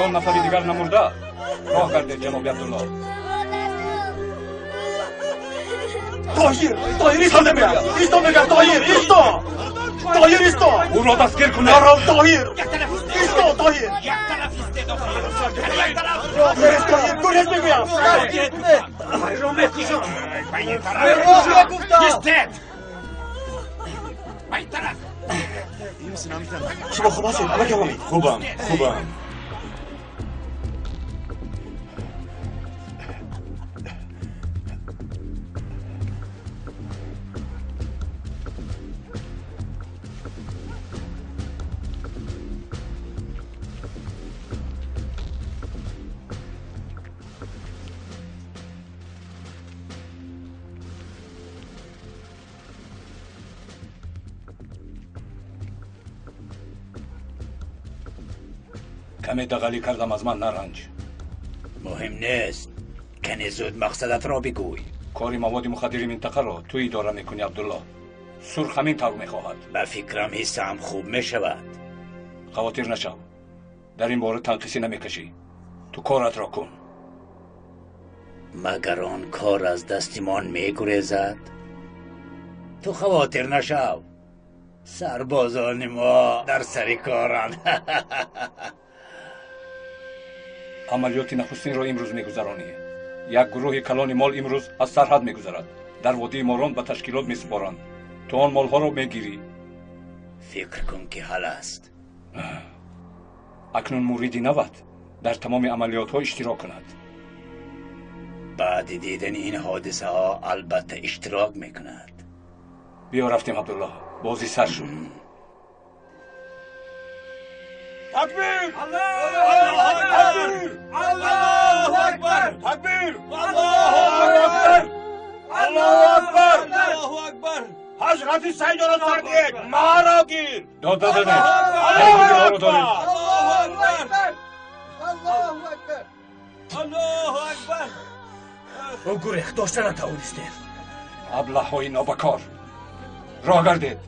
Ягон нафари дигар намурда, роҳ гардед, ҷаноби Абдулло. Тоҳир, Тоҳир, исто мегӯям, исто мегӯям, Тоҳир, исто, Тоҳир, исто. Ӯро дастгир кунед. Нарав, Тоҳир, исто, Тоҳир. Гурез, Тоҳир, гурез мегӯям. Мекушам. Истед. Шумо хуб ҳастед, амаки Ҳомид? Хубам, хубам. Каме дағалӣ кардам, аз ман наранҷ. Муҳим нест, кане зуд мақсадатро бигӯй. Кори маводи мухаддири минтақаро ту идора мекунӣ, Абдулло. Сурх ҳамин тавр мехоҳад. Ба фикрам, ҳиссаам хуб мешавад. Хавотир нашав, дар ин бора танқисӣ намекашӣ. Ту коратро кун. Магар он кор аз дастимон мегурезад? Ту хавотир нашав, сарбозони мо дар сари коранд. Амалиёти нахустинро имрӯз мегузаронӣ. Як гурӯҳи калони мол имрӯз аз сарҳад мегузарад, дар водии Морон ба ташкилот месупоранд. Ту он молҳоро мегирӣ. Фикр кун, ки ҳал аст. Акнун муриди нават дар тамоми амалиётҳо иштирок кунад. Баъди дидани ин ҳодисаҳо албатта иштирок мекунад. Биё, рафтем, Абдулло, бозӣ сар шуд. Такбир! Аллоҳу акбар! Аллоҳу акбар! Такбир! Аллоҳу акбар! Аллоҳу акбар! Аллоҳу акбар! Ҳазрати Сайдоро сар диҳед, маро гир! Дод назанед. Аллоҳу доред. Аллоҳу акбар! Аллоҳу акбар! Аллоҳу акбар! Ӯ гурехт, дошта натавонистем. Аблаҳҳои нобакор, роҳ гардед.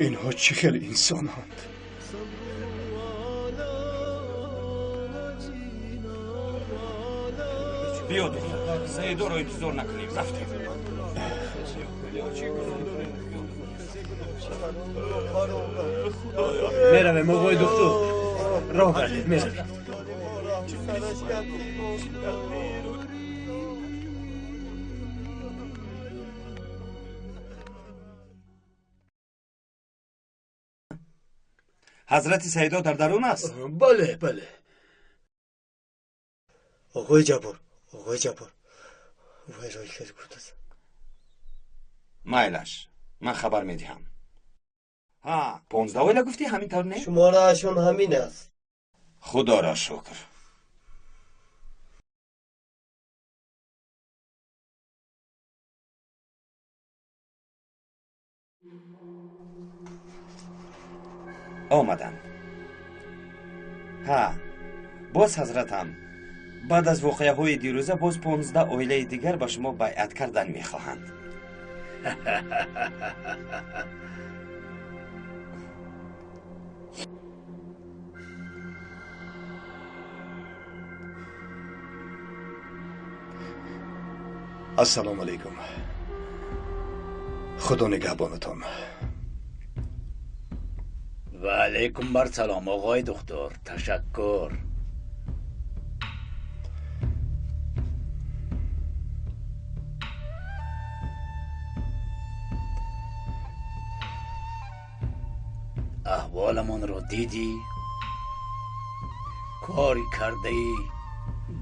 Инҳо чӣ хел инсонанд? Биё, духтар, Саидоро интизор накунем, рафтем. Меравем, оғои духтур, роҳ гардед, меравем. Ҳазрати Саидо дар дарун аст? Бале, бале. Оғои Ҷаббор, оғои Ҷаббор, вайрои хел гуфтааст. Майлаш, ман хабар медиҳам. Ҳа, 15 оила гуфтӣ, ҳамин тавр не? Шумораашон ҳамин аст. Худоро шукр. Омаданд. Ҳа, боз ҳазратам, баъд аз воқеаҳои дирӯза боз 15 оилаи дигар ба шумо байъат кардан мехоҳанд. Ассалому алайкум. Худо нигаҳбонатон. Ва алайкум бар салом, оғои духтур. Ташаккур. Аҳволамонро дидӣ? Кори кардаи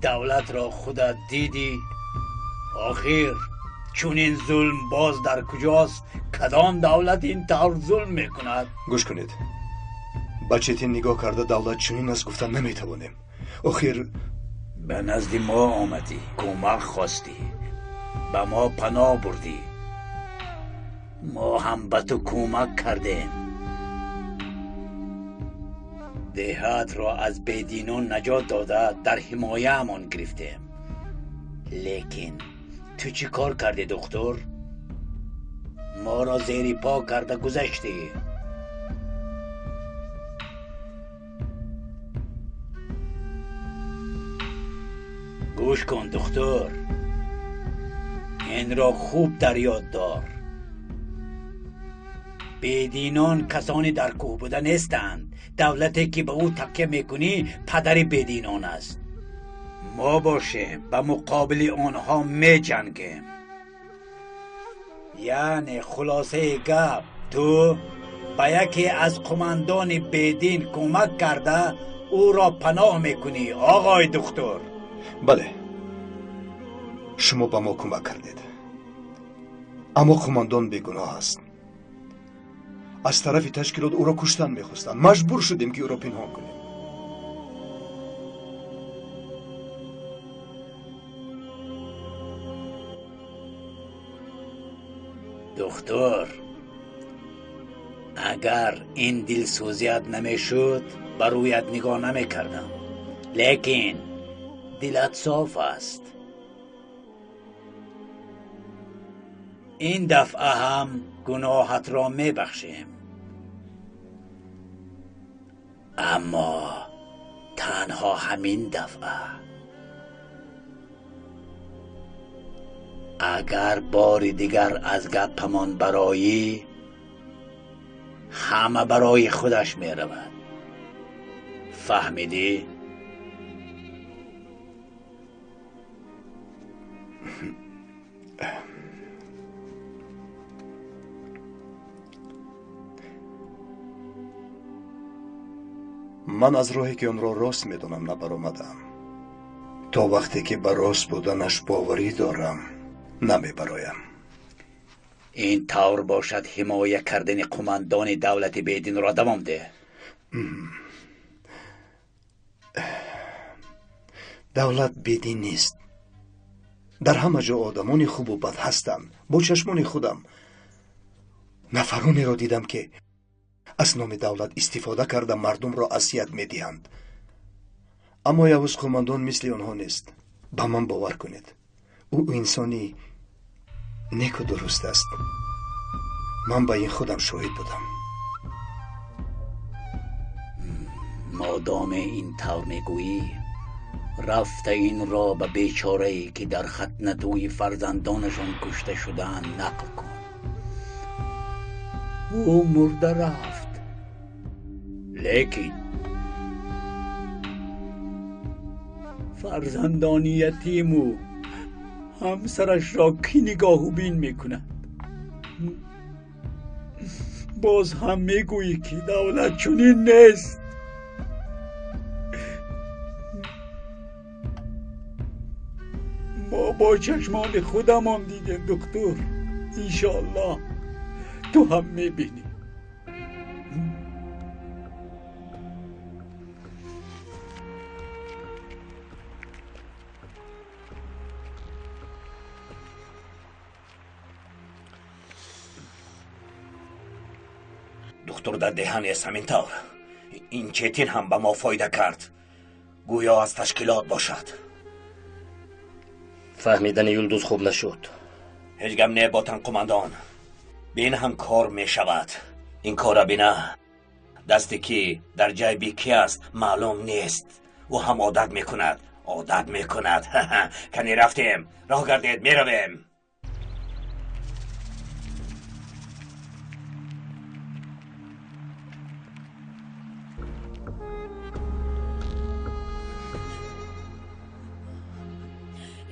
давлатро худат дидӣ? Охир чунин зулм боз дар куҷост? Кадом давлат ин тавр зулм мекунад? Гӯш кунед, ба четин нигоҳ карда давлат чунин аст гуфта наметавонем. Охир ба назди мо омадӣ, кӯмак хостӣ, ба мо паноҳ бурдӣ. Мо ҳам ба ту кӯмак кардем. Деҳатро аз бединон наҷот дода дар ҳимояамон гирифтем. Лекин ту чӣ кор кардӣ, духтур? Моро зери по карда гузаштӣ. Гӯш кун, духтур, инро хуб дар ёд дор. Бединон касоне дар кӯҳ буда нестанд. Давлате ки ба ӯ такя мекунӣ падари бединон аст. Мо бошем ба муқобили онҳо меҷангем. Яъне хулосаи гап, ту ба яке аз қумандони бедин кӯмак карда ӯро паноҳ мекунӣ, оғои духтур. Бале, шумо ба мо кӯмак кардед, аммо қумандон бегуноҳ аст. Аз тарафи ташкилот ӯро куштан мехостанд. Маҷбур шудем, ки ӯро пинҳон кунем. Духтур, агар ин дилсӯзият намешуд, ба рӯят нигоҳ намекардам. Лекин дилат соф аст. Ин дафъа ҳам гуноҳатро мебахшем. Аммо танҳо ҳамин дафъа. Агар бори дигар аз гапамон бароӣ, ҳама барои худаш меравад. Фаҳмидӣ? Ман аз роҳе ки онро рост медонам набаромадам. То вақте ки ба рост буданаш боварӣ дорам, намебароям. Ин тавр бошад, ҳимоя кардани қумандони давлати бединро давом деҳ. Давлат бедин нест. Дар ҳама ҷо одамони хубу бад ҳастанд. Бо чашмони худам нафаронеро дидам, ки аз номи давлат истифода карда мардумро азият медиҳанд. Аммо Явуз қумандон мисли онҳо нест. Ба ман бовар кунед, ӯ инсони неку дуруст аст. Ман ба ин худам шоҳид будам. Модоме ин тавр мегӯӣ, рафта инро ба бечорае, ки дар хатнатӯи фарзандонашон кушта шудаанд, нақл кун. Ӯ мурда рафт. Лекин фарзандони ятиму ҳамсарашро кӣ нигоҳубин мекунад? Боз ҳам мегӯӣ, ки давлат чунин нест. Мо бо чашмони худамон дидем, духтур. Иншоаллоҳ ту ҳам мебинӣ. Духтур дар деҳа нест, ҳамин тавр. Ин четин ҳам ба мо фоида кард. Гӯё аз ташкилот бошад. Фаҳмидани Юлдуз хуб нашуд. Ҳеҷ гап не, ботан қумандон. Бин ҳам кор мешавад. Ин кора бина. Дасте ки дар ҷайби ки аст, маълум нест. Ӯ ҳам одат мекунад. Одат мекунад. Кани рафтем, роҳ гардед, меравем.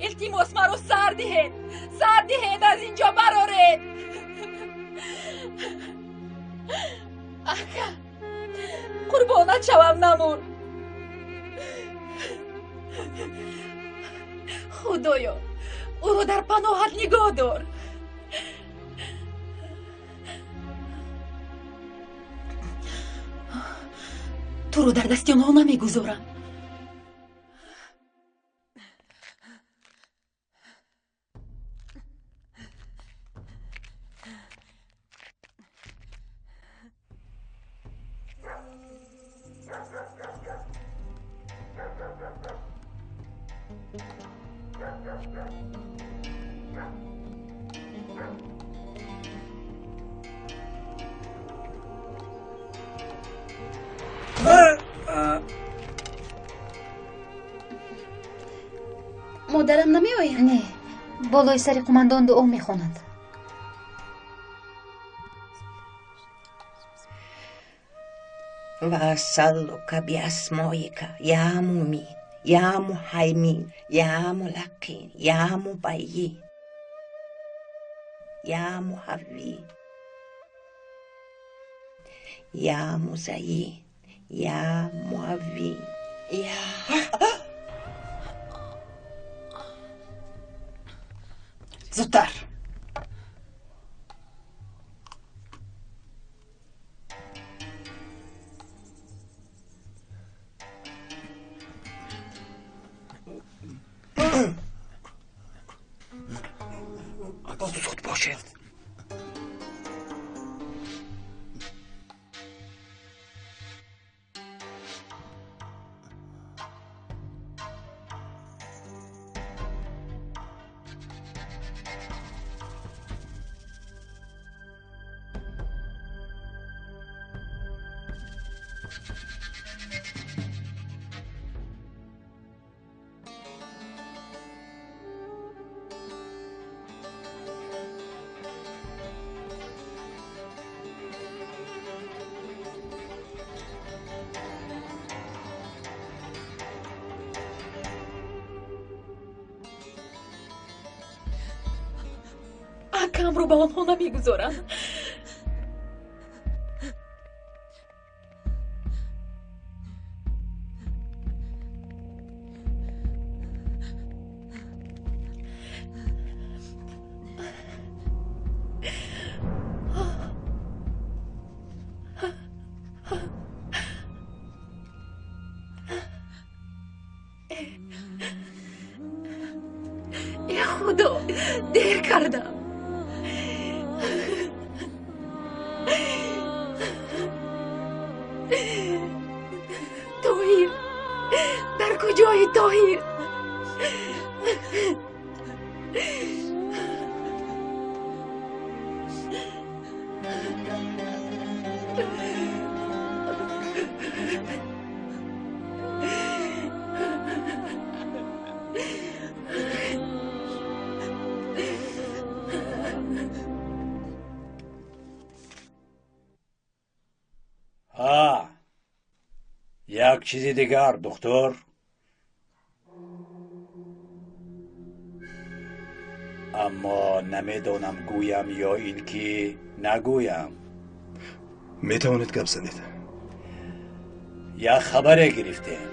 Илтимос, маро сар диҳед, сар диҳед, аз ин ҷо бароред. Ака, қурбонат шавам, намур. Худоё, ӯро дар паноҳат нигоҳ дор. Туро дар дасти онҳо намегузорам. Модарам намеояд? Не, болои сари қумандон дуо мехонад. وأسألك بأسمائك يا مميت يا مهيمن يا ملقن يا مبين يا محوي يا مزين يا معوي يا Зудтар. Зуд бошед. Акамро ба онҳо намегузорам. Э Худо, дер кардам. Тоҳир, дар куҷои Тоҳир? Ҳа, як чизи дигар, духтур. Аммо намедонам гӯям ё ин ки нагӯям. Метавонед гап занед. Як хабаре гирифтем.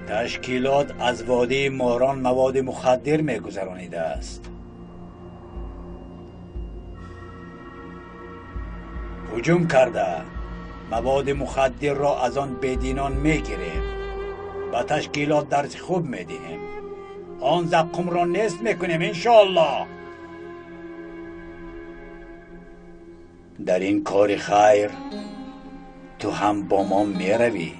Ташкилот аз водии Морон маводи мухаддир мегузаронидааст. Ҳуҷум карда маводи мухаддирро аз он бединон мегирем, ба ташкилот дарси хуб медиҳем, он заққумро нест мекунем, иншоаллоҳ. Дар ин кори хайр ту ҳам бо мо меравӣ.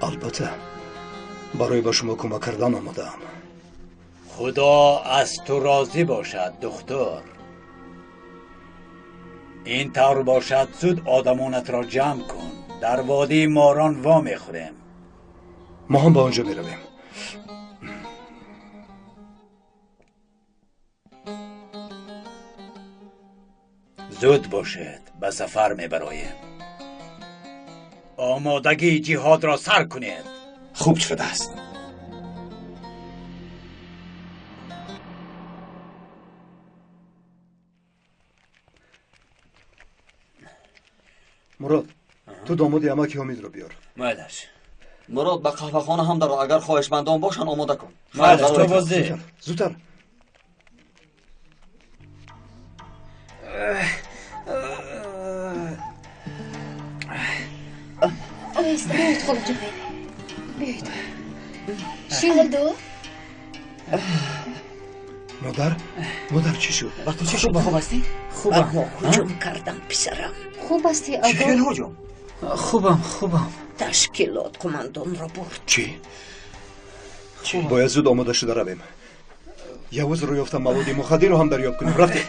Албатта, барои ба шумо кӯмак кардан омодаам. Худо аз ту розӣ бошад, духтур. Ин тавр бошад, зуд одамонатро ҷамъ кун. Дар водии Морон во мехӯрем. Мо ҳам ба он ҷо меравем. Зуд бошед, ба сафар мебароем. Омодагии ҷиҳодро сар кунед. Хуб шудааст. Мурод, ту домоди амаки Ҳомидро биёр. Майлаш. Мурод, ба қаҳвахона ҳам даро, агар хоҳишмандон бошанд, омода кун. Майлаш, то боздид. Зудтар. Оҳиста биёед, холаҷон, биёед. Шин. Алдо. Модар, модар, чӣ шуд? Ба ту чӣ шуд? Хуб ҳастӣ? Ба мо ҳуҷум карданд, писарам. Хуб ҳастӣ, Чӣ Алдо? хел ҳуҷум? Хубам, хубам. Ташкилот қумандонро бурд. Чӣ? Бояд зуд омода шуда равем. Явузро ёфта, маводи мухаддирро ҳам дарёфт кунем. Рафтем.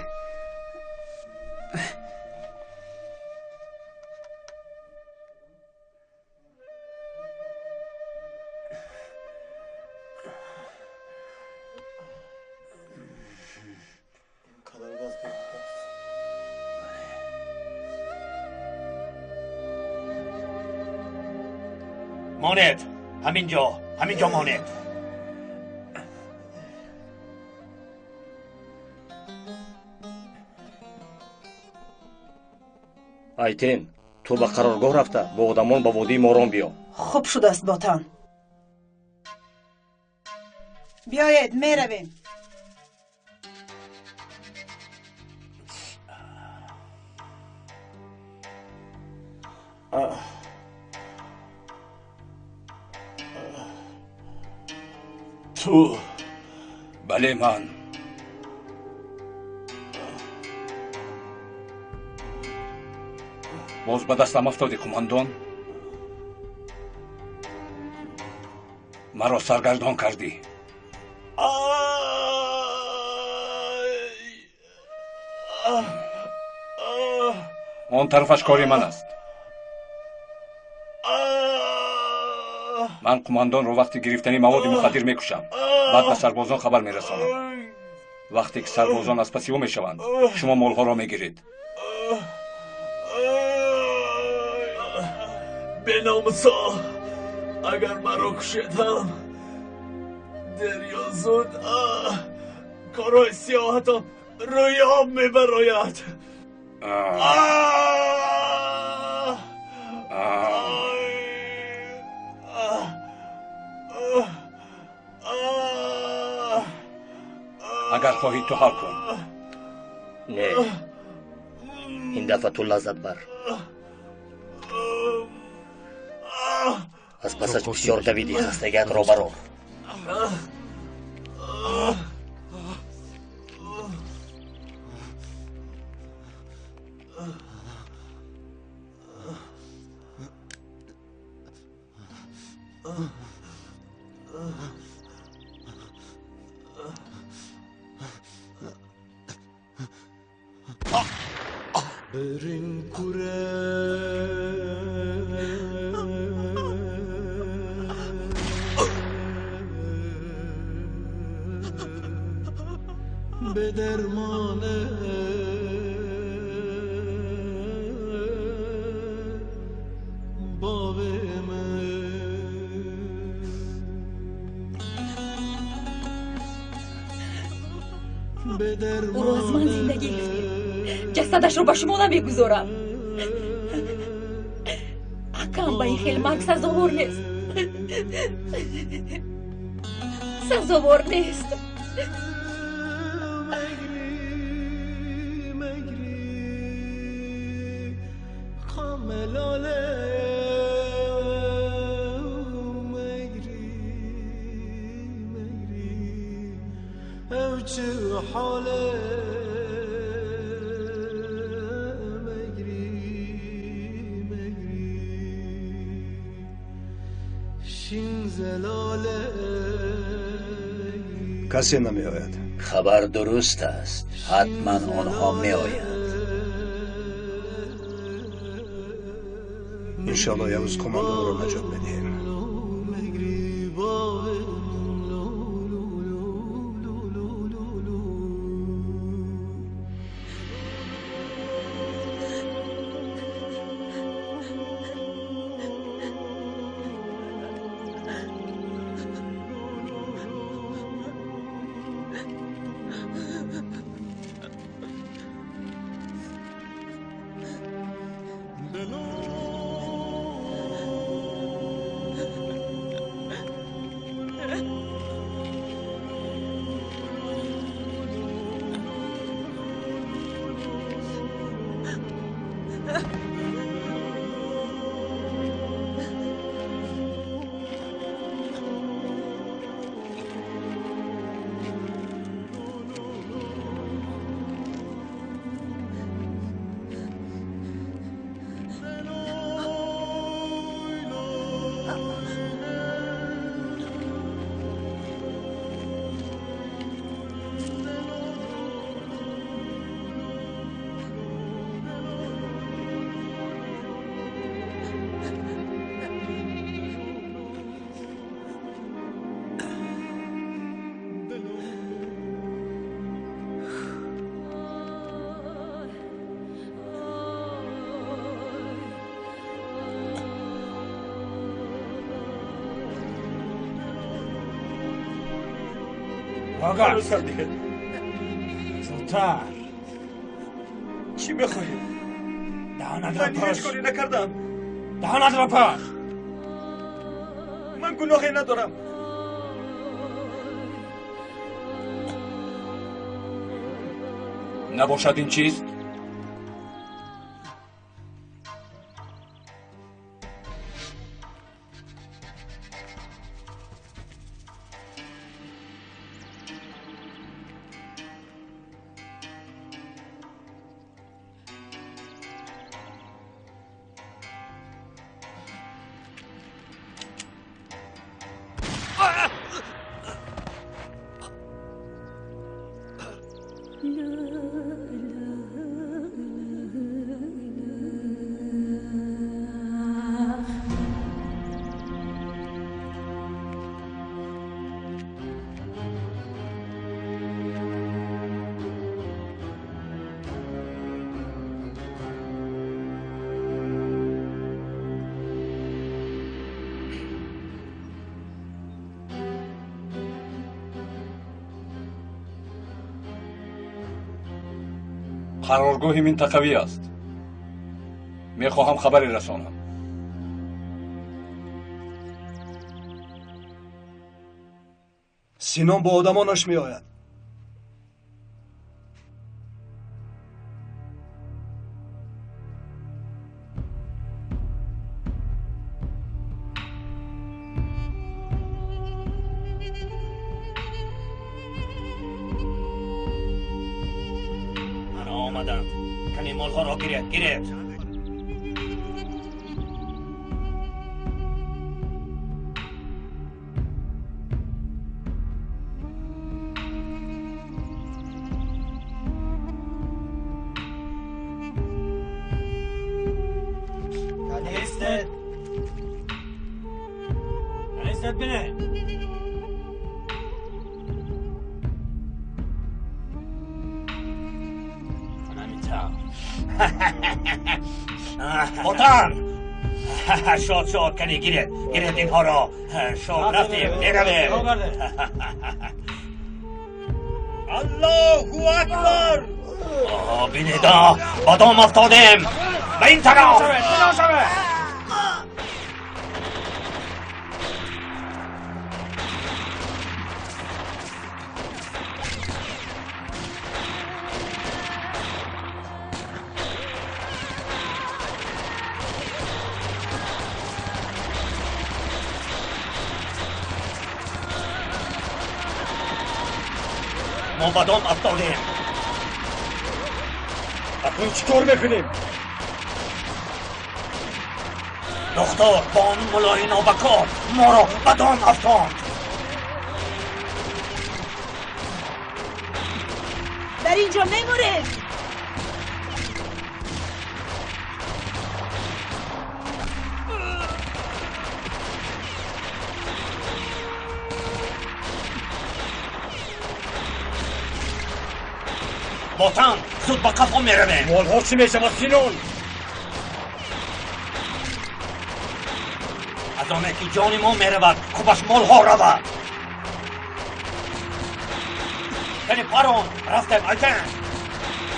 Монед, ҳамин ҷо, ҳамин ҷо монед. Айтен, ту ба қароргоҳ рафта, бо одамон ба водии Морон биё. Хуб шудааст, Ботан. Биёед, меравем. Ту? Бале, ман. Боз ба дастам афтодӣ, қумандон. Маро саргардон кардӣ. Он тарафаш кори ман аст. Ман қумандонро вақти гирифтани маводи мухаддир мекушам, баъд ба сарбозон хабар мерасонам. Вақте ки сарбозон аз паси ӯ мешаванд, шумо молҳоро мегиред. Беномусо, агар маро кушед ҳам, дер ё зуд корҳои сиёҳатон рӯи об мебарояд. Агар хоҳӣ, ту ҳал кун. Не, ин дафъа ту лаззат бар. Аз пасаш бисёр давидӣ, хастагиатро барор. Ӯро аз ман зинда гирифтед, ҷасадашро ба шумо намегузорам. Акам ба ин хел марг сазовор нест, сазовор нест. Касе намеояд. Хабар дуруст аст, ҳатман онҳо меоянд. Иншоалло Явуз қумондонро наҷот медиҳем. Оға! Зудтар! Чӣ мехоҳӣ? Даҳонатро Ман ҳеҷ пӯш! коре накардам. Даҳонатро пӯш! Ман гуноҳе надорам. Набошад ин чист? Қароргоҳи минтақавӣ аст. Мехоҳам хабаре расонам. Синон бо одамонаш меояд. Ана омаданд. Кани молҳоро гиред, гиред. Канистед! Канистед бине! Ботан! Шод, шод, кани гиред, гиред инҳоро. Шод, рафтем, меравем. Аллоҳу акбар! Бинед, ба дом афтодем. Ба ин тараф! Мо ба дом афтодем. Акнун чӣ кор мекунем? Духтур бо он мулои нобакор моро ба дом афтонд. Дар ин ҷо мемурем. Ботан, зуд ба қафо меравем. Молҳо чӣ мешавад, Синон? Аз оне ки ҷони мо меравад, хубаш молҳо равад. Кани парон, рафтем, айтем.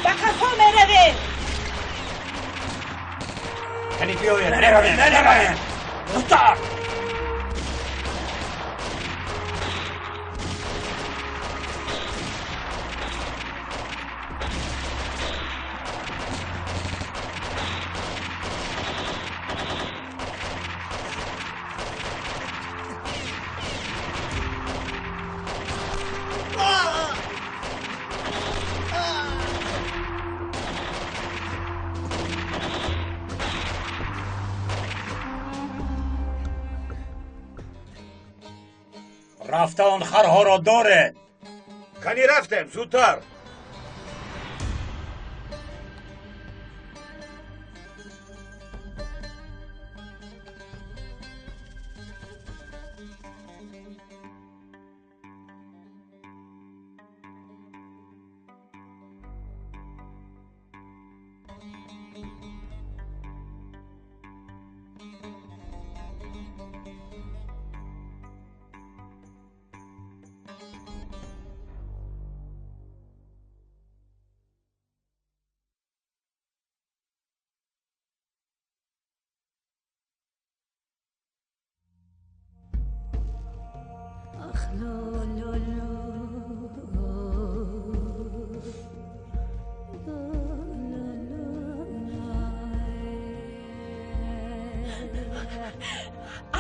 Ба қафо меравем. Кани биёед, меравем, меравем. Зудтар. Рафта он харҳоро доред. Кани рафтем, зудтар.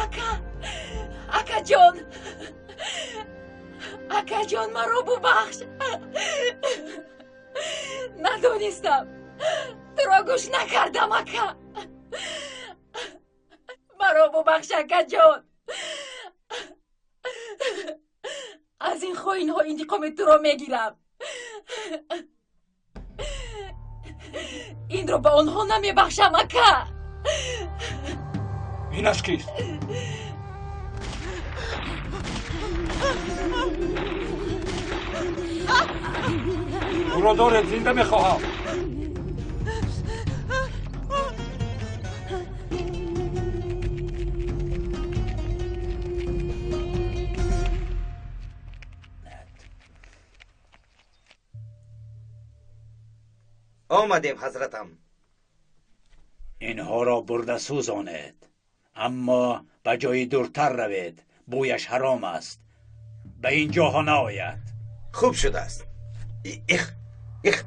Ака, акаҷон, акаҷон, маро бубахш. Надонистам, туро гӯш накардам, ака. Маро бубахш, акаҷон. Аз ин хоинҳо интиқоми туро мегирам. Инро ба онҳо намебахшам, ака. Инаш кист? Ӯро доред, зинда мехоҳам. Омадем, ҳазратам. Инҳоро бурда сӯзонед, аммо ба ҷои дуртар равед, бӯяш ҳаром аст, ба ин ҷоҳо наояд. Хуб шудааст. Их, их.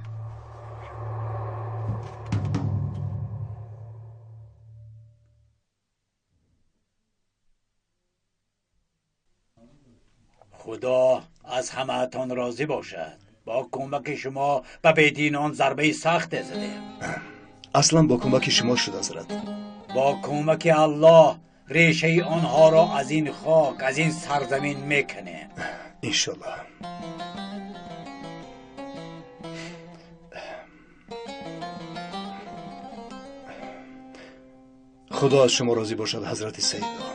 Худо аз ҳамаатон розӣ бошад. Бо кӯмаки шумо ба бединон зарбаи сахте задем. Аслан бо кӯмаки шумо шуд, ҳазрат. Бо кӯмаки Аллоҳ решаи онҳоро аз ин хок, аз ин сарзамин мекунем. Иншоллоҳ. Худо аз шумо розӣ бошад, ҳазрати Саидо.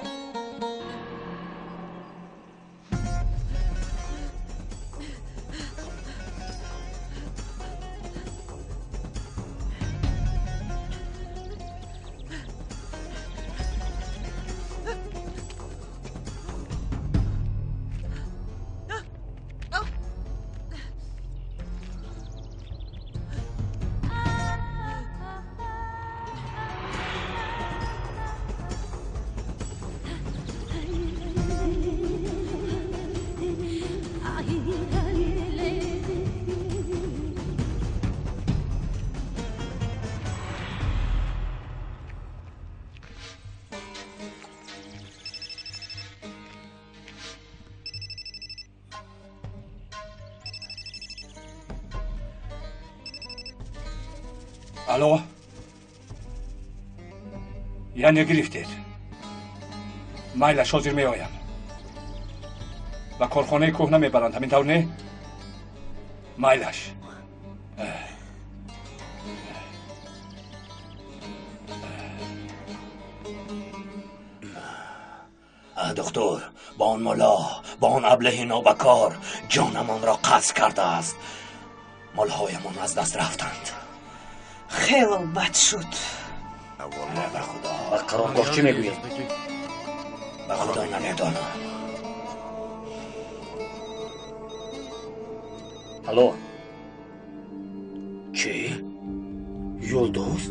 Алло, яъне гирифтед? Майлаш, ҳозир меоям. Ба корхонаи кӯҳна мебаранд, ҳамин тавр не? Майлаш. Доктор, ба он мулло, ба он аблаҳи нобакор ҷонамонро қасд кардааст. Молҳоямон аз даст рафтанд. Хеле бад шуд. Ба Худо. Ба қароргоҳ чӣ мегӯед? Ба Худо намедонам. Алло. Чӣ? Юлдуз?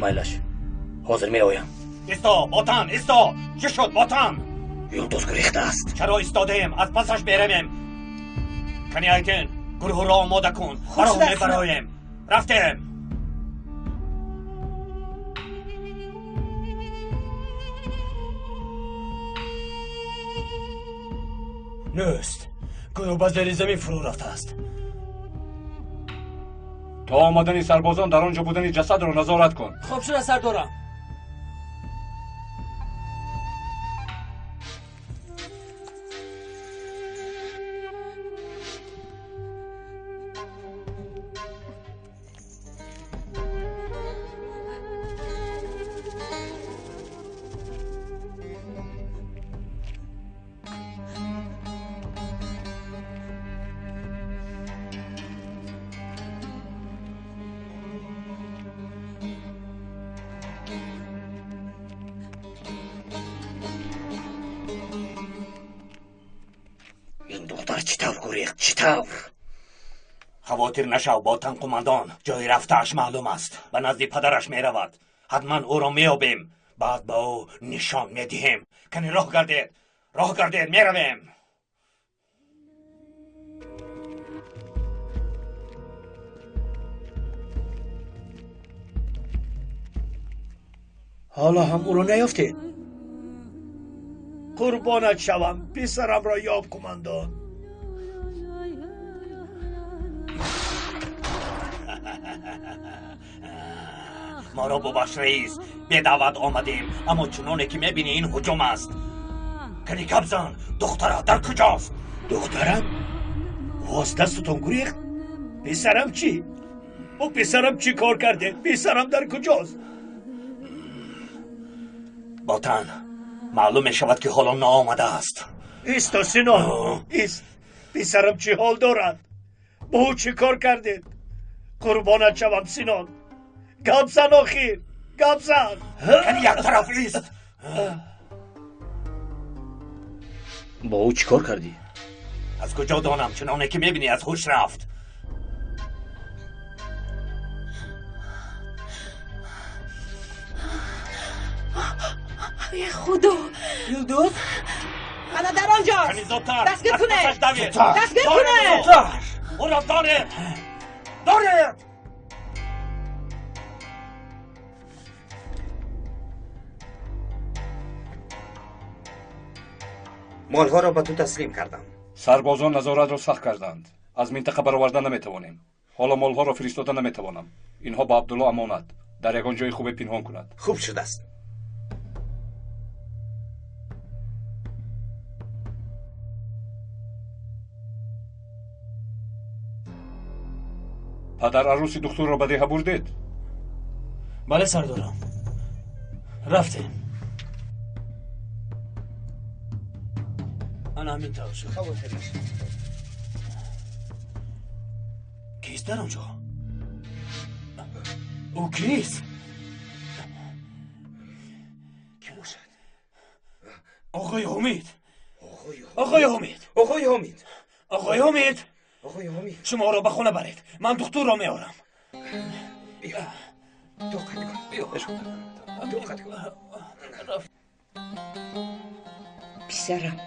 Майлаш, ҳозир меоям. Исто, ботан, исто! Чӣ шуд, ботан? Юлдуз гурехтааст. Чаро истодаем? Аз пасаш меравем. Кани Айтин, гурӯҳро омода кун. Баро мебароем. Рафтем. Нест. Гӯё ба зери замин фурӯ рафтааст. То омадани сарбозон дар он ҷо будани ҷасадро назорат кун. Хоб шуда, сардорам. Чӣ тавр? Хавотир нашав, ботан қумандон. Ҷои рафтааш маълум аст. Ба назди падараш меравад. Ҳатман ӯро меёбем. Баъд ба ӯ нишон медиҳем. Кани роҳ гардед, роҳ гардед, меравем. Ҳоло ҳам ӯро наёфтед? Қурбонат шавам, писарамро ёб, қумандон. Моро бубахш, раис, бедаъват омадем, аммо чуноне ки мебинӣ, ин ҳуҷум аст. Кани гап зан, духтара дар куҷост? Духтарам? Ӯ аз дастатон гурехт? Писарам чӣ? Бо писарам чӣ кор кардед? Писарам дар куҷост? Ботан, маълум мешавад, ки ҳоло наомадааст. Исто, Синон, ист. Писарам чӣ ҳол дорад? Бо ӯ чӣ кор кардед? Қурбонат шавам, Синон. Гап зан, охир, гап зан. Кани як тараф ист. Бо ӯ чӣ кор кардӣ? Аз куҷо донам? Чуноне ки мебинӣ, аз ҳуш рафт. Е Худо! Юлдуз? Ана дар он ҷост! Кани зудтар! Дастгир Аз кунед! пасаш давед! Дастгир Доред кунед! ӯро! Ӯро доред! Доред! Молҳоро ба ту таслим кардам. Сарбозон назоратро сахт карданд. Аз минтақа бароварда наметавонем. Ҳоло молҳоро фиристода наметавонам. Инҳо ба Абдулло амонат. Дар ягон ҷои хубе пинҳон кунад. Хуб шудааст. Падар, арӯси духтурро ба деҳа бурдед? Бале, сардорам. Рафтем. Ана ҳамин тавр шуд. Кист дар он ҷо? Ӯ кист? Ки бошад? Оғои Ҳумид. Оғои Ҳумид. Оғои Ҳумид. Оғои Ҳумид. Оғои Ҳумид. Шуморо ба хона баред. Ман духтурро меорам. Биё. Тоқат кун. Биё. Тоқат кун. Писарам,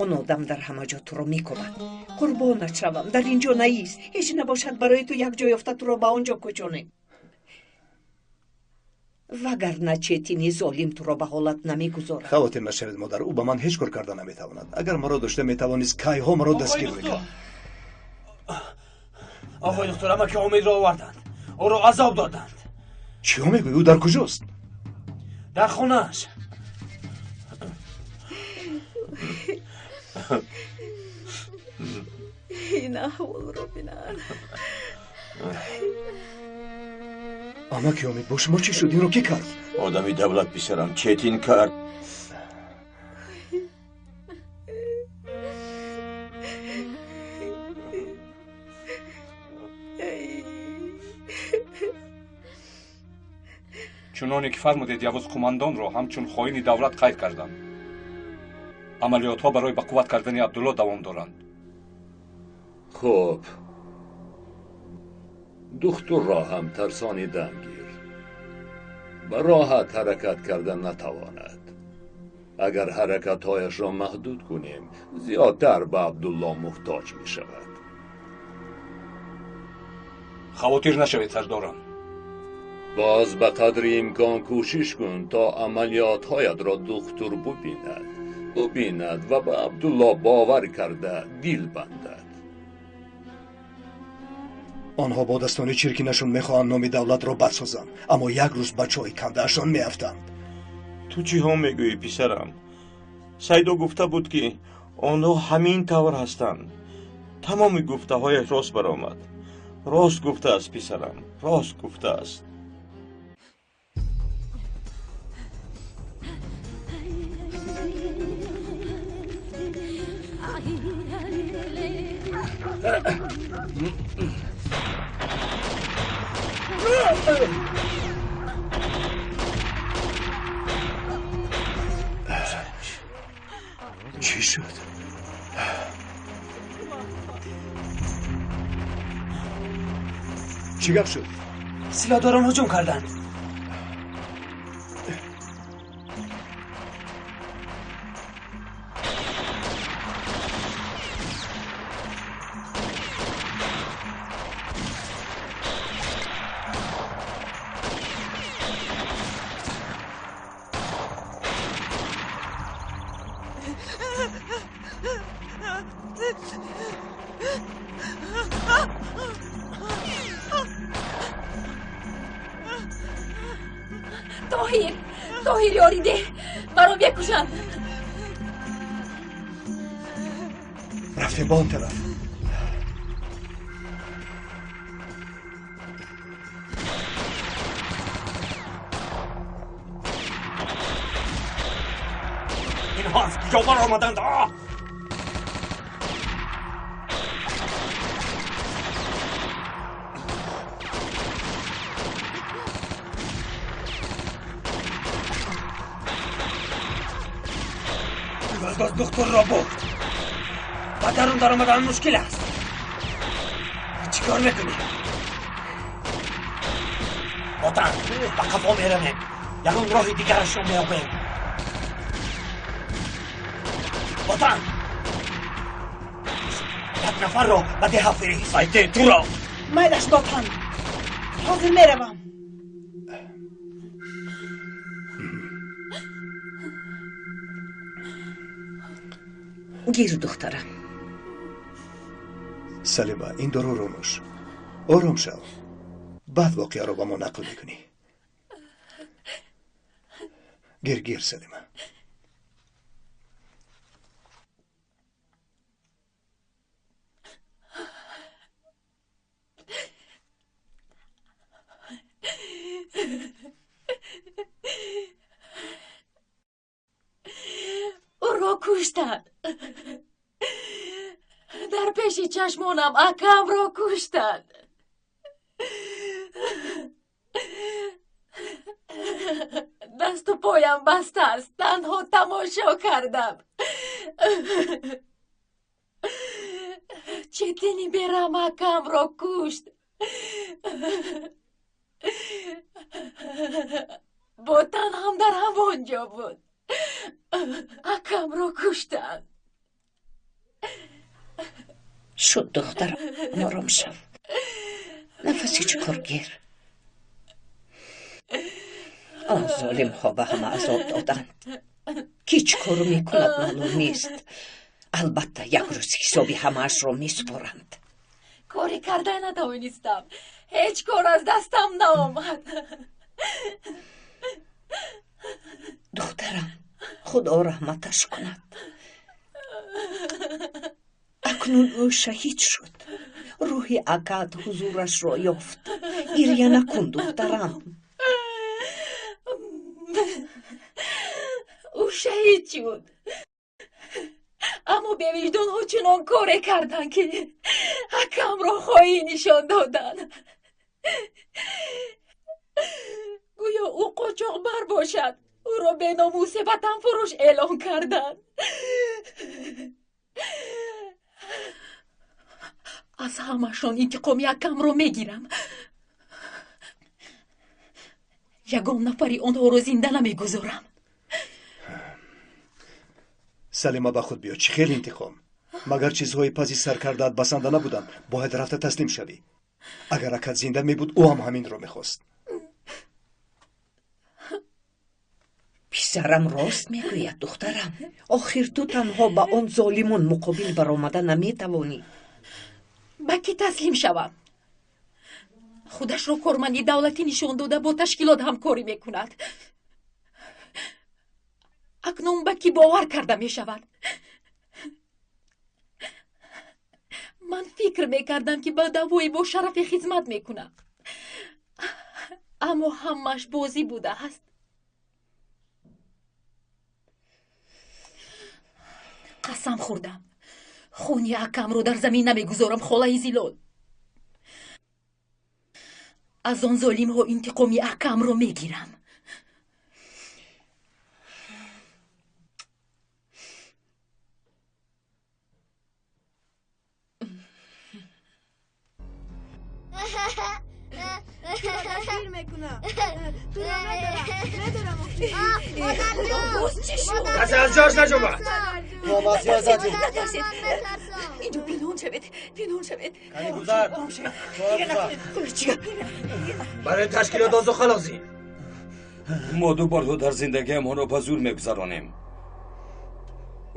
он одам дар ҳама ҷо туро мекобад. Қурбонат шавам, дар ин ҷо наист. Ҳеҷ набошад, барои ту як ҷо ёфта туро ба он ҷо кӯчонем. Вагарна Четини золим туро ба ҳолат намегузорад. Хавотир нашавед, модар, ӯ ба ман ҳеҷ кор карда наметавонад. Агар маро дошта метавонист, кайҳо маро дастгир мекард. Оғои духтур, амаки Омидро оварданд. Ӯро азоб доданд. Чиҳо мегӯӣ? Ӯ дар куҷост? Дар хонааш. Ин аҳволро бинан. Амаки Омид, бо шумо чӣ шуд? Инро кӣ кард? Одами давлат, писарам, Четин кард. Чуноне ки фармудед, Явуз қумандонро ҳамчун хоини давлат қайд кардам. Амалиётҳо барои ба қувват кардани Абдулло давом доранд. Хуб, духтурро ҳам тарсонидан гир, ба роҳат ҳаракат карда натавонад. Агар ҳаракатҳояшро маҳдуд кунем, зиёдтар ба Абдулло муҳтоҷ мешавад. Хавотир нашавед, сардорам. Боз ба қадри имкон кӯшиш кун, то амалиётҳоятро духтур бубинад ва ба Абдулло бовар карда дил бандад. Онҳо бо дастони чиркинашон мехоҳанд номи давлатро бад созанд, аммо як рӯз ба чоҳи кандаашон меафтанд. Ту чиҳо мегӯӣ, писарам? Сайдо гуфта буд, ки онҳо ҳамин тавр ҳастанд. Тамоми гуфтаҳояш рост баромад. Рост гуфтааст, писарам, рост гуфтааст. Чӣ шуд? Чӣ гап шуд? Силоҳдорон ҳуҷум карданд. Тоҳир, Тоҳир, ёрӣ деҳ, маро мекушанд. Рафтем ба он тараф. Инҳо аз куҷо баромаданд? Юлдуз духтурро бурд. Ба дарун даромадан мушкил аст. Чӣ кор мекунӣ? Ботан, ба қафо меравем. Ягон роҳи дигарашро меёбем. Ботан, як нафарро ба деҳа фирист. Айте, туро. Майлаш, Ботан, ҳозир меравам. Гир, духтарам. Салима, ин доруро нӯш, ором шав, баъд воқеаро ба мо нақл мекунӣ. Гир, гир, Салима. Ӯро куштанд. Дар пеши чашмонам акамро куштанд. Дасту поям баста аст, танҳо тамошо кардам. Четини берам акамро кушт. Ботан ҳам дар ҳамон ҷо буд. Акамро куштанд. Шуд, духтарам, ором шав. Нафаси чуқур гир. Он золимҳо ба ҳама азоб доданд. Ки чӣ кор мекунад, маълум нест. Албатта, як рӯз ҳисоби ҳамаашро месупоранд. Коре карда натавонистам. Ҳеҷ кор аз дастам наомад. Духтарам, худо раҳматаш кунад. Акнун ӯ шаҳид шуд. Рӯҳи акаат ҳузурашро ёфт. Гирья накун, духтарам. Ӯ шаҳид шуд, аммо бевиҷдонҳо чунон коре карданд, ки акамро хоин нишон доданд. Гӯё ӯ Бошад ӯро беномусе ватанфурӯш эълон карданд. Аз ҳамашон интиқоми акамро мегирам. Ягон нафари онҳоро зинда намегузорам. Салима, ба худ биё. Чӣ хел интиқом? Магар чизҳои паси сар кардаат басанда набуданд? Бояд рафта таслим шавӣ. Агар акат зинда мебуд, ӯ ҳам ҳаминро мехост. Писарам рост мегӯяд, духтарам. Охир ту танҳо ба он золимон муқобил баромада наметавонӣ. Ба кӣ таслим шавам? Худашро корманди давлатӣ нишон дода, бо ташкилот ҳамкорӣ мекунад. Акнун ба кӣ бовар карда мешавад? Ман фикр мекардам, ки ба давои бо шарафе хизмат мекунам, аммо ҳамааш бозӣ будааст. Қасам хӯрдам, хуни акамро дар замин намегузорам. Холаи Зилол, аз он золимҳо интиқоми акамро мегирам. کسی از جاش نجنبد. نترسید، اینجا پنهان شوید، پنهان شوید. برای تشکیلات آزوخه لازم. ما دو بارها در زندگیمان را به زور میگذرانیم.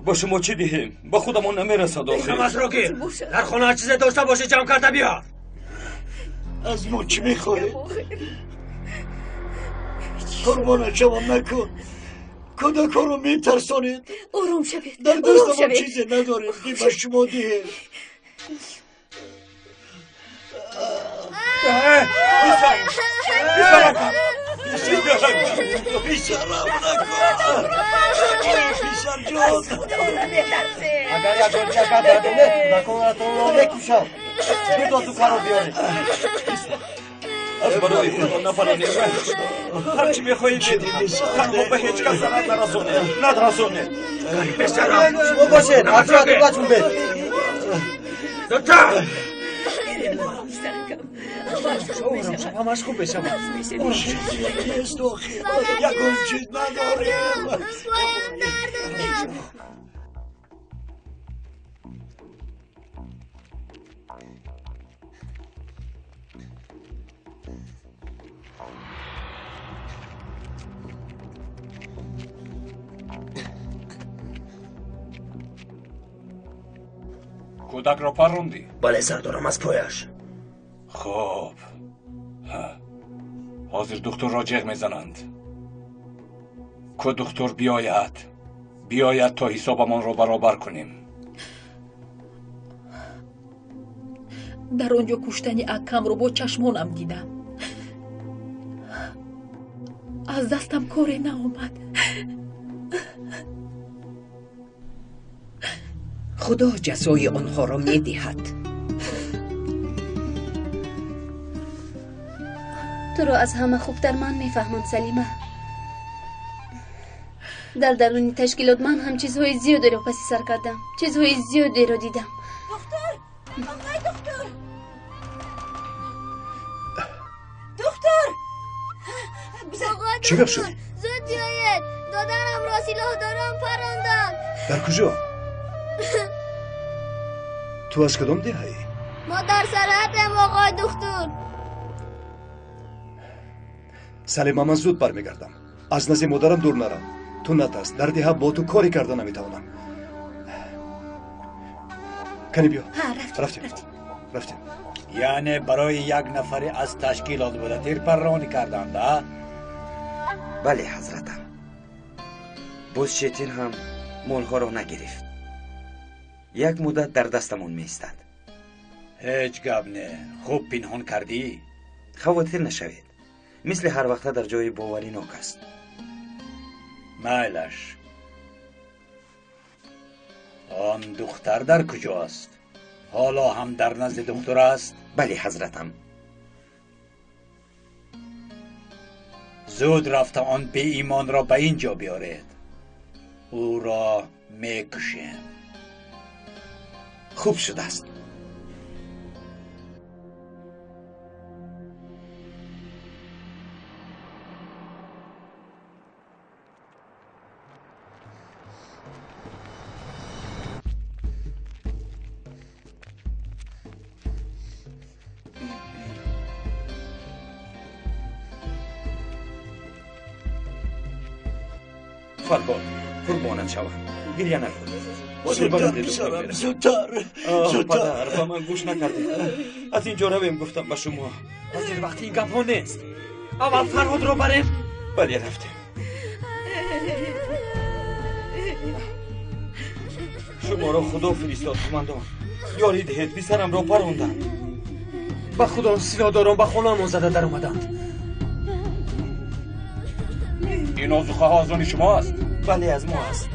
با شما چی دهیم؟ با خودمان نمیرسد آخر. نماز رو گیر. در خانه هر چیز داشته باشه جمع کرده بیار. از ما چی میخواهی؟ قربانت شوم نکن. کودکان رو میترسانید. آرام شوید. در دستمان چیزی نداریم که به شما دهیم. پسرم نکن. پسر جان، اگر یک چکر دادنه کودکانتون رو میکشم. دو تا رو بیارید. از برای خدا نفرانید. هرچی میخواهید بدید، تنها به هیچ کس ضرر نرسانید. نرسانید. پسرم شما باشید. هرچی بچون بید. زودتر. همش خوب بشم. نیست آخه، یکون چیز نداریم. کودک را پروندی؟ بله سردارم، از پایش. خب حاضر دکتر را جیغ میزنند. که دکتر بیاید تا حسابمان را برابر کنیم. در آنجا کشتن اکم رو با چشمانم دیدم. از دستم کاری نآمد. خدا جزای آنها را میدهد. تو را از همه خوبتر من میفهمم سلیمه. در درون تشکیلات من هم چیزهای زیادی را پسی سر کردم، چیزهای زیادی را دیدم. دکتر، آقای دکتر، دکتر، چی گپ شد؟ زود بیایید، دادرم را سلاح دارم پراندن. در کجا؟ تو از کدام دهایی؟ ما در سرحدیم آقای دکتر. سلیمه، من زود برمیگردم. از نزد مادرم دور نرم. تو نترس، در деҳа бо ту коре карда наметавонам. Кани биё. Рафтем, рафтем. Яъне барои як нафаре аз ташкилот буда тирпарронӣ карданд, а? Бале ҳазратам. Боз Четин ҳам молҳоро нагирифт. Як муддат дар дастамон меистад. Ҳеҷ гап не. Хуб пинҳон кардӣ? Хавотир нашавед. Мисли ҳар вақта дар ҷои боваринок аст. Майлаш. Он духтар дар куҷо аст? Ҳоло ҳам дар назди духтур аст? Бале ҳазратам. Зуд рафта он беимонро ба ин ҷо биёред. Ӯро мекушем. Хуб шудааст. Фарҳод, қурбонат шавам, гиря накун. Зудтар, писарам, зудтар, зудтар. Падар, ба ман гӯш накардед. Аз ин ҷо равем, гуфтам ба шумо. Ҳозир вақти ин гапҳо нест. Аввал Фарҳодро барем. Бале, рафтем. Шуморо Худо фиристод, қумандон. Ёрӣ диҳед, писарамро паронданд. Ба Худо, силоҳдорон ба хонаамон зада даромаданд. Ин озуқаҳо аз они шумо аст? Бале, аз мо аст.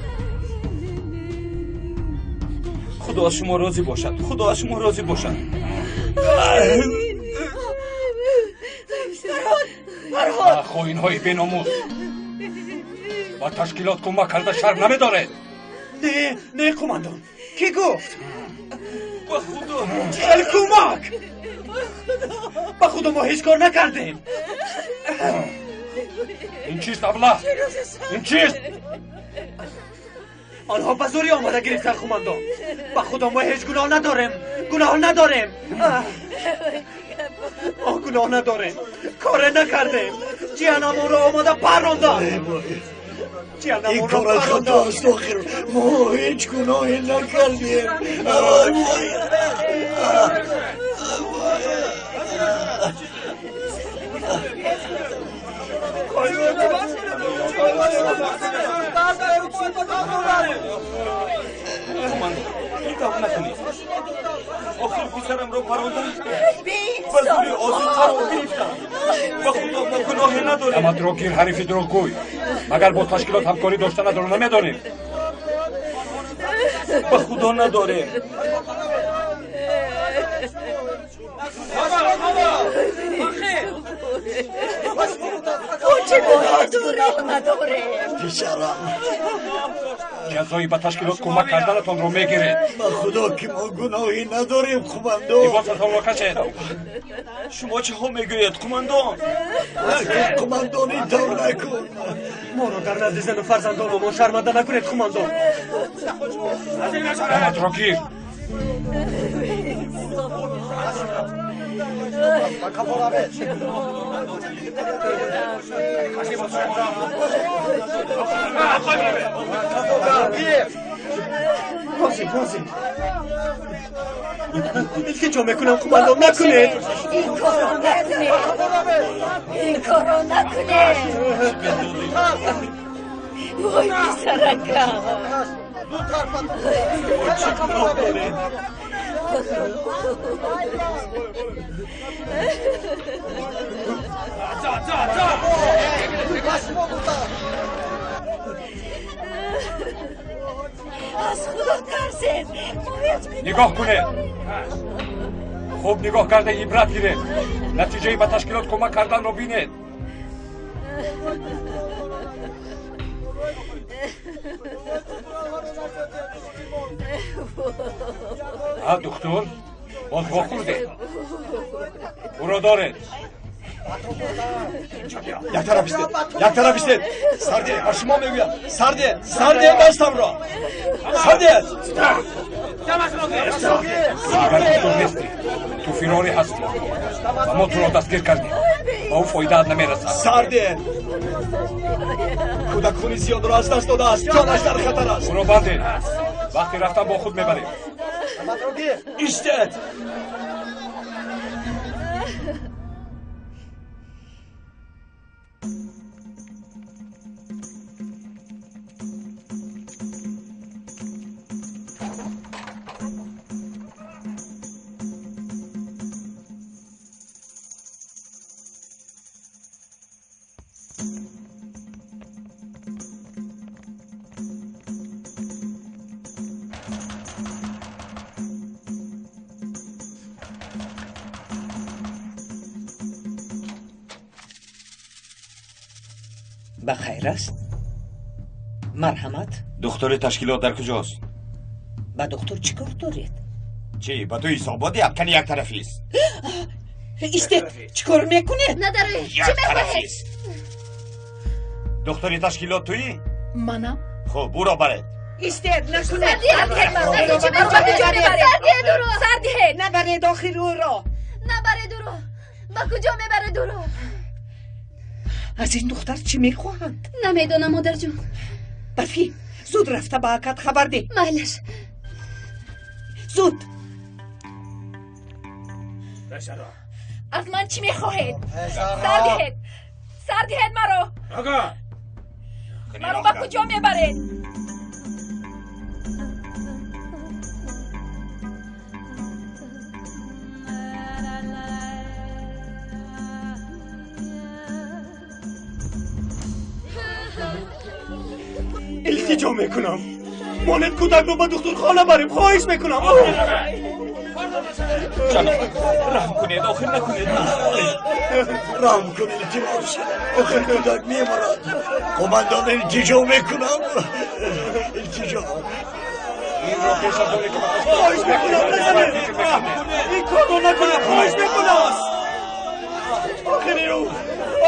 Худо аз шумо розӣ бошад. Худо аз шумо розӣ бошад. Хоинҳои беномус, ба ташкилот кӯмак карда шарм намедоред? Не, не, қумандон, кӣ гуфт? Ба Худо, чӣ хел кӯмак? Ба Худо, мо ҳеҷ кор накардем. Ин чист, аблаҳ? Ин чист? Онҳо ба зӯрӣ омада гирифтанд, қумандон. Ба Худо, мо ҳеҷ гуноҳ надорем, гуноҳ надорем. Мо гуноҳ надорем, коре накардем. Ҷиянамонро омода парронданд. Ин кор аз хато аст, охир мо ҳеҷ гуноҳе накардем. Қумандон, ин тавр накунед. Охир писарамро паронданд. Ба зӯри озуқаро гирифтанд. Ба Худо, мо гуноҳе надорем. Даматро гир, ҳарифи дурӯғгӯй. Магар бо ташкилот ҳамкорӣ доштанатро намедонем? Ба Худо, надорем. Чӣ бояд гуноҳ надорем? Писарам, ҷазои ба ташкилот кӯмак карданатонро мегиред. Ба Худо ки мо гуноҳе надорем, қумандон. Либосатонро кашед. Шумо чиҳо мегӯед, қумандон? Накун, қумандон, ин тавр накун. Моро дар назди зану фарзандонамон шарманда накунед, қумандон. Даматро гир. Ҳозир, ҳозир, илтиҷо мекунам, қумандон, накунед. Ин корро накунед, ин корро накунед. Вой, писаракам. Чӣ гуноҳ дорем? Аз Худо тарсед, мо ҳеҷ Нигоҳ кунед, хуб нигоҳ карда ибрат гиред. Натиҷаи ба ташкилот кӯмак карданро бинед. А, духтур, боз вохӯрдед. Ӯро доред. Як тараф истед, як тараф истед. Сарде, ба шумо мегӯям, сарде, сарде, дастамро сарде. Дигар духтур нестӣ, ту фирорӣ ҳастӣ ва мо туро дастгир кардем. Ба ӯ фоидаат намерасад. Сарде, кӯдак хуни зиёдро аз даст додааст, ҷонаш дар хатар аст. Ӯро бандед, вақти рафтан бо худ мебарем. Истед. Ба хайр аст? Марҳамат. Духтури ташкилот дар куҷост? Ба духтур чӣ кор доред? Чӣ, ба ту ҳисобот диҳам? Кани як тарафист. Истед, чӣ кор мекунед? Надароед, чӣ Як мехоҳед? тарафист. Духтури ташкилот туӣ? Манам. Хуб, ӯро баред. Истед, накунед. Сар диҳед маро. Чӣ мехоҳед? Ба куҷо мебаред? Сар диҳед ӯро. Сар диҳед. Набаред охир ӯро. Набаред ӯро. Ба куҷо мебаред ӯро? Аз ин духтар чӣ мехоҳанд? Намедонам, модарҷон. Барфӣ, зуд рафта ба акат хабар деҳ. Майлаш. Зуд. Аз ман чӣ мехоҳед? Сар диҳед, сар диҳед маро. Маро ба куҷо мебаред? Илтиҷо мекунам, монед кӯдакро ба духтурхона барем. Хоҳиш мекунам. Ҷаноб, раҳм кунед, охир накунед. Раҳм кун, илтимос, охир кӯдак мемурад. Қумандон, илтиҷо мекунам, илтиҷо. Инро пеш аз оне ки ба Хоҳиш мекунам, назанед. Ин корро накунед, хоҳиш мекунам. Охири ӯ,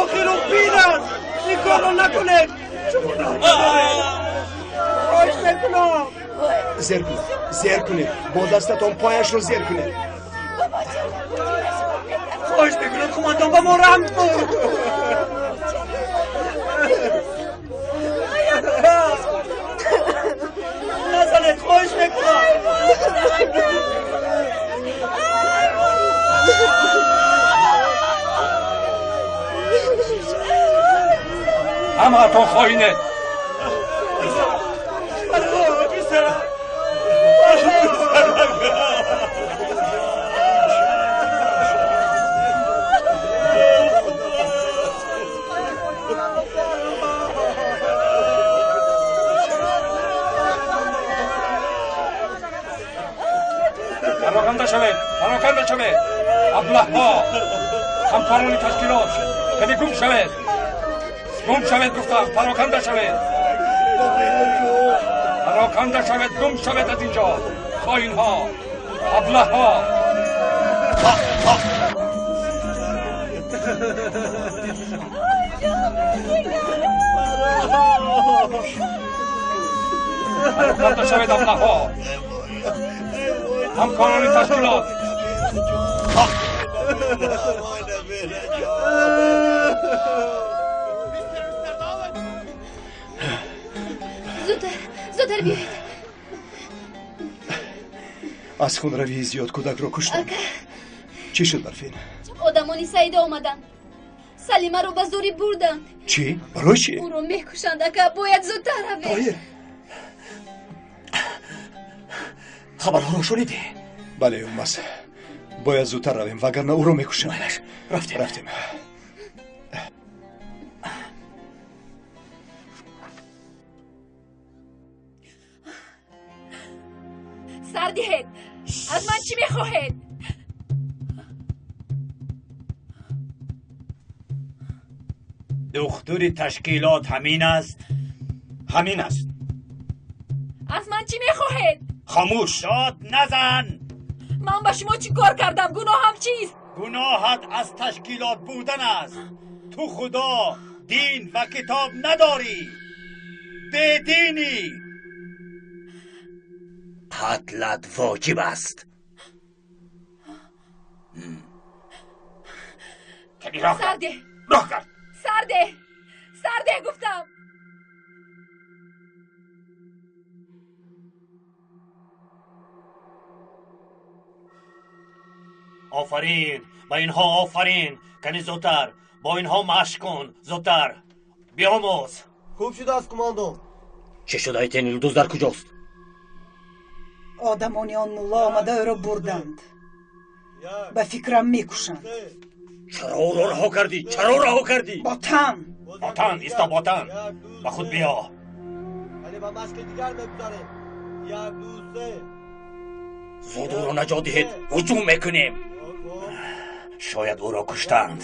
охир ӯ пир аст. Ин корро накунед. Хоҳиш мекунам. Зер кунед, зер кунед, бо дастатон пояшро зер кунед. Хоҳиш мекунам, қумандон, ба мо раҳм кун. Назанед, хоҳиш мекунам. Ҳамаатон хоинед. Пароканда шавед, пароканда шавед, аблаҳҳо, ҳамкорони ташкилот, кани гум шавед, гум шавед гуфтам, пароканда шавед, пароканда шавед, гум шавед аз инҷо, хоинҳо, аблаҳҳо. Пароканда шавед, аблаҳҳо, ҳамкорони ташкилот. Зудтар, зудтар биёед. Аз хунравии зиёд кӯдакро куштам. Ака. Чӣ шуд, Барфин? Одамони Саида омаданд, Салимаро ба зӯрӣ бурданд. Чӣ? Барои чӣ? Ӯро мекушанд, ака, бояд зудтар равем. Тоҳир. Хабарҳоро шунидӣ? Бале, Уммас, бояд зудтар равем, вагарна ӯро мекушанд. Рафтем. Рафтем. Сар диҳед, аз ман чӣ мехоҳед? Духтури ташкилот ҳамин аст? Ҳамин аст. Аз ман чӣ мехоҳед? Хомӯш. Дод назан. Ман ба шумо чӣ кор кардам? Гуноҳам чист? Гуноҳат аз ташкилот будан аст. Ту худо, дин ва китоб надорӣ, бединӣ. Қатлат воҷиб аст. Сар деҳ. Роҳ кард. Сар деҳ, сар деҳ гуфтам. Офарин ба инҳо, офарин. Кани зудтар бо инҳо машқ кун, зудтар биомӯз. Хуб шудааст, қумандон. Чӣ шуд, Айтен? Юлдуз дар куҷост? Одамони он мулло омада ӯро бурданд. Ба фикрам, мекушанд. Чаро ӯро раҳо кардӣ? Чаро раҳо кардӣ? Ботан. Ботан, исто, ботан, ба худ биё. Яъне ба машқи дигар мегузарем. Як, ду, се. Зуд ӯро наҷот диҳед, ҳуҷум мекунем. Шояд ӯро куштанд.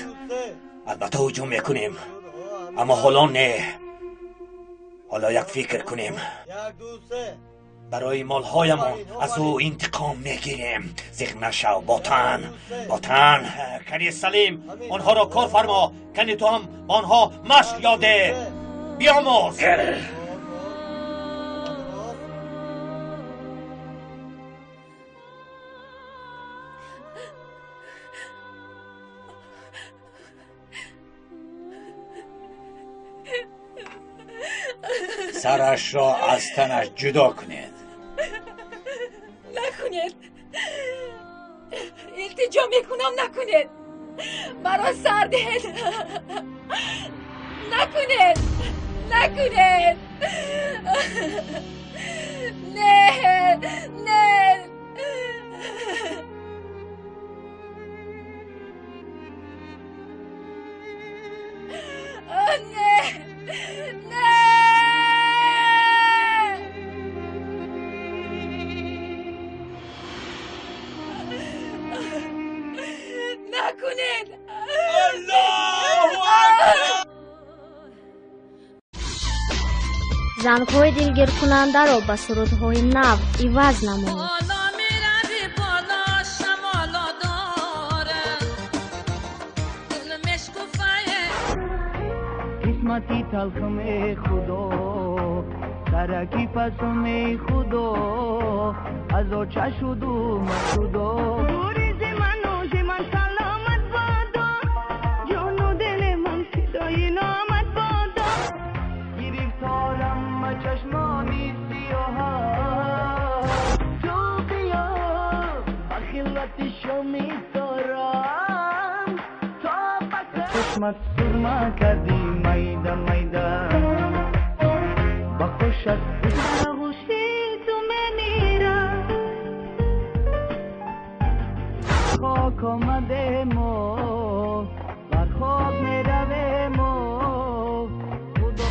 Албатта ҳуҷум мекунем. Аммо ҳоло не. Ҳоло як фикр кунем. Барои молҳоямон аз ӯ интиқом мегирем. Зиқ нашав, Ботан, Ботан. Кани Салим, онҳоро кор фармо. Кани ту ҳам ба онҳо машқ ёд деҳ, биомӯз. Сарашро аз танаш ҷудо кунед. Накунед, илтиҷо мекунам, накунед, маро сар диҳед, накунед, накунед, не, не. Не, не. Накунед. Аллоҳу акбар. Зангҳои дилгиркунандаро ба сурудҳои нав иваз намоед. Боло мерави, боло шамоло дорад, гул мешкуфае. Қисмати талхаме худо, тараки пасуме худо, аз оча шуду машудо. Гуризи ману зи ман саломат бодо, ҷону дили ман фидои номат бодо. Гирифторам ба чашмони сиёҳа, ту биё ба хилвати шоми дорам, то ба чашмат сурма кардӣ майда майда, ба хушат Дар оғӯши ту мемирам. Хок омадему бар хок меравему. Худо.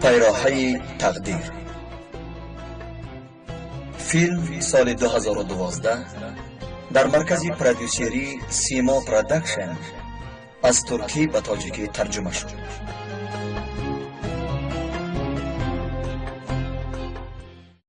Пайроҳаи тақдир. Филм соли 2012 дар маркази продюсерии Симо Продакшн аз туркӣ ба тоҷикӣ тарҷума шуд.